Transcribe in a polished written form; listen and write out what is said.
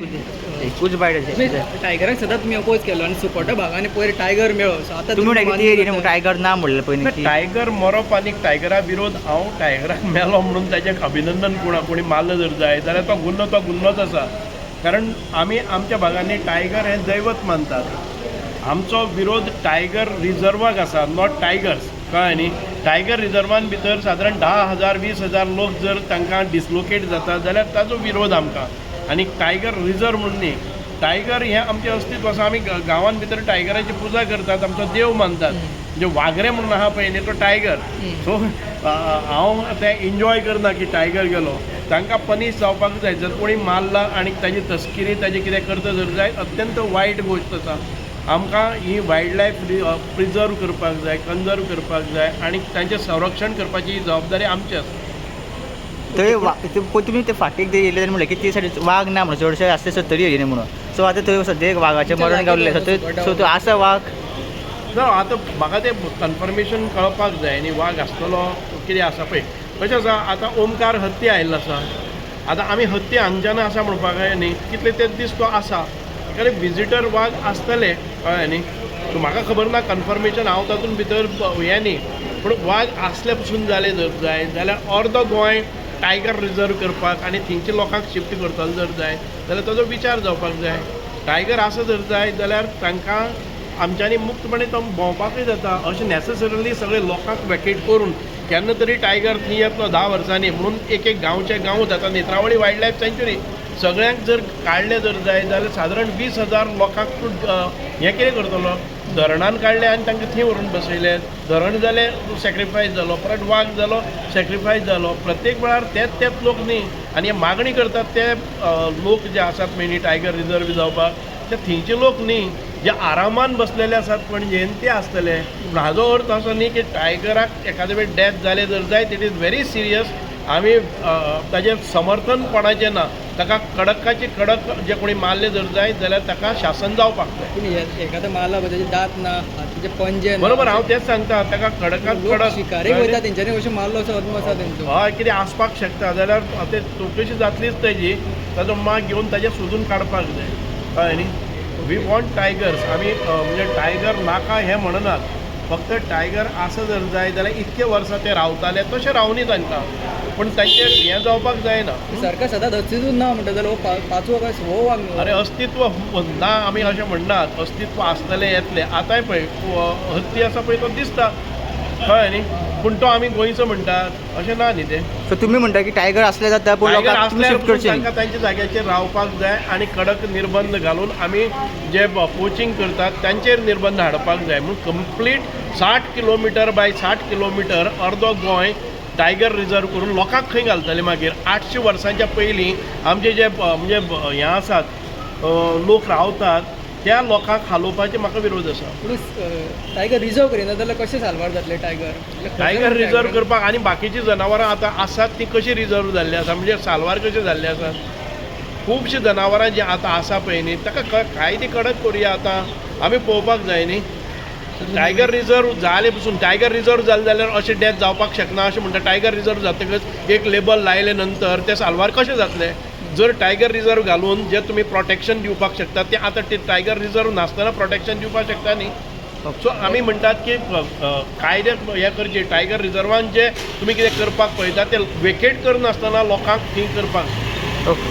एकूच बायट आसा. टायगराक सदांच तुमी अपोज केलो आनी सुकोटा भागांनी पयर टायगर मेळ्ळो, सो आतां तुमी म्हणटा की मान्य ती करता. टायगर ना म्हणलें पयलीं की टायगर मरप आनी टायगरा विरोध, हांव टायगराक मेलो म्हणून ताजें अभिनंदन कोणा कोणी मारलो जर जाय जाल्यार तो गुन्नो तो गुन्नोच आसा. कारण आमी आमच्या भागांनी टायगर हें दैवत मानतात. आमचो विरोध टायगर रिजर्वाक आसा, not tigers, कळ्ळें न्ही. टायगर रिजर्वान भितर सादारण 10,000 20,000 लोक जर तांकां डिसलोकेट जाता जाल्यार ताजो विरोध आमकां. आनी टायगर रिजर्व म्हणून न्ही, टायगर हें आमचें अस्तित्व आसा. आमी गांवान भितर टायगराची पुजा करतात, आमचो देव मानतात. म्हणजे वागरे म्हणून आहा पळय न्ही, तो टायगर. सो हांव तें एन्जॉय करना की टायगर गेलो. तांकां पनीश जावपाक जाय. जर कोणी मारला आनी ताजी तस्किरी ताजी कितें करता जर जाय, अत्यंत वायट गोश्ट आसा. आमकां ही वायल्ड लायफ प्रिजर्व करपाक जाय, कन्जर्व करपाक जाय आनी तांचें संरक्षण करपाची ही जबाबदारी आमची आसा. थंय तुमी ते फाटीक ते येयले म्हणलें की ते सायडीन वाग ना म्हणून, चडशे आसले सत्तरी येयले म्हणून. सो आतां थंय सद्या एक वागाचें मरण गावलें आसा थंय, सो थंय आसा वाग? ना, आतां म्हाका तें कन्फर्मेशन कळपाक जाय न्ही, वाग आसतलो कितें आसा पळय. कशें आसा आतां, ओमकार हत्ती आयिल्लो आसा. आतां आमी हत्ती हांगच्यान आसा म्हणपाक जाय न्ही, कितले ते दीस तो आसा, कारण विजिटर वाग आसतले, कळ्ळें न्ही. सो म्हाका खबर ना कन्फर्मेशन, हांव तातूंत भितर हें न्ही. पूण वाग आसले पसून जालें जर जाय जाल्यार अर्दो गोंय टायगर रिजर्व करपाक आनी थंयच्या लोकांक शिफ्ट करतलो जर जाय जाल्यार ताजो विचार जावपाक जाय. टायगर आसा जर जाय जाल्यार तांकां आमच्यांनी मुक्तपणे तो भोंवपाकूय जाता. अशें नॅसेसरिली सगळे लोकांक वेकेट करून केन्ना तरी टायगर थंय येतलो 10 वर्सांनी म्हणून एक एक गांवचे गांव जाता. नेत्रावळी वायल्ड लायफ सँच्युरी सगळ्यांक जर काडले जर जाय जाल्यार सादारण 20,000 लोकांक तूं हें कितें करतलो? धरणान काडले आनी तांकां थंय व्हरून बसयले. धरण जालें सॅक्रिफायस जालो, परत वाग जालो सॅक्रिफायस जालो. प्रत्येक वेळार तेच तेच लोक न्ही. आनी हे मागणी करतात ते लोक जे आसात पळय न्ही टायगर रिजर्व जावपाक, ते थंयचे लोक न्ही, जे आरामान बसलेले आसात पणजेन ते आसतले. पूण हाजो अर्थ असो न्ही की टायगराक एखादे वेळ डेथ जालें जर जायत, it is very serious. आमी ताजें समर्थन कोणाचें ना. ताका कडकाची कडक, जे कोणी मारले जर जायत जाल्यार ताका शासन जावपाक जाय. पूण हेका आतां मारला पळय, ताजे दांत ना, हातीचे पंजे ना. बरोबर, हांव तेंच सांगता, ताका कडकात लोक कडक. शिकारेक वयता, तेंच्यांनी अशें मारलो असो अदमास आसा तेंचो. हय, कितें आसपाक शकता जाल्यार ते चवकशी जातलीच तेजी, ताजो माग घेवन ताजें सोदून काडपाक जाय, कळ्ळें न्ही. We want tigers. आमी म्हणजे टायगर नाका हें म्हणनात, फक्त टायगर आसा जर जाय जाल्यार इतके वर्सां ते रावताले तशें रावनी तांकां, पूण तांचेर हें जावपाक जायना. सरकार सदांच अस्तित्व ना म्हणटा जाल्यार हो पांचवो काय सवो वाग न्हू? अरे, अस्तित्व ना आमी अशें म्हणनात. अस्तित्व आसतलें, येतलें. आतांय पळय हत्ती आसा पळय, तो दिसता, कळ्ळें न्ही. पूण तो आमी गोंयचो म्हणटात अशें ना न्ही तें. सो तुमी म्हणटा की टायगर असले जाता, पूण टायगर लोकांक तुमी आसल्यार शिफ्ट पसून करचे न्ही. तांकां तांच्या जाग्याचेर रावपाक जाय आनी कडक निर्बंध घालून आमी जे पोचींग करतात तांचेर निर्बंध हाडपाक जाय. म्हणून कंप्लीट 60 किलोमिटर बाय 60 किलोमिटर अर्दो गोंय टायगर रिजर्व करून लोकांक खंय घालतले मागीर? 800 वर्सांच्या पयलीं आमचे जे म्हणजे हें आसात, लोक रावतात, त्या लोकांक हालोवपाचे म्हाका विरोध आसा. पूण टायगर रिजर्व करिना जाल्यार कशें साल्वार जातले टायगर? टायगर रिजर्व करपाक आनी बाकीची जनावरां आतां आसात ती कशी रिजर्व जाल्ली आसा, म्हणजे साल्वार कशी जाल्ली आसा? खुबशीं जनावरां जीं आतां आसा पळय न्ही, ताका कायदे कडक करुया. आतां आमी पळोवपाक जाय न्ही. टायगर रिजर्व जाले पसून, टायगर रिजर्व जालें जाल्यार अशें डेथ जावपाक शकना अशें म्हणटा. टायगर रिजर्व जातकच एक लेबल लायले नंतर ते साल्वार कशें जातले? जर टायगर रिजर्व घालून जे तुमी प्रोटेक्शन दिवपाक शकता ते आतां ते टायगर रिजर्व नासतना प्रोटेक्शन दिवपाक शकता न्ही. सो आमी म्हणटात की कायदे हे करचे, टायगर रिजर्वान जे तुमी कितें करपाक पळयता ते वेकेट करनासतना लोकांक थंय करपाक जाय.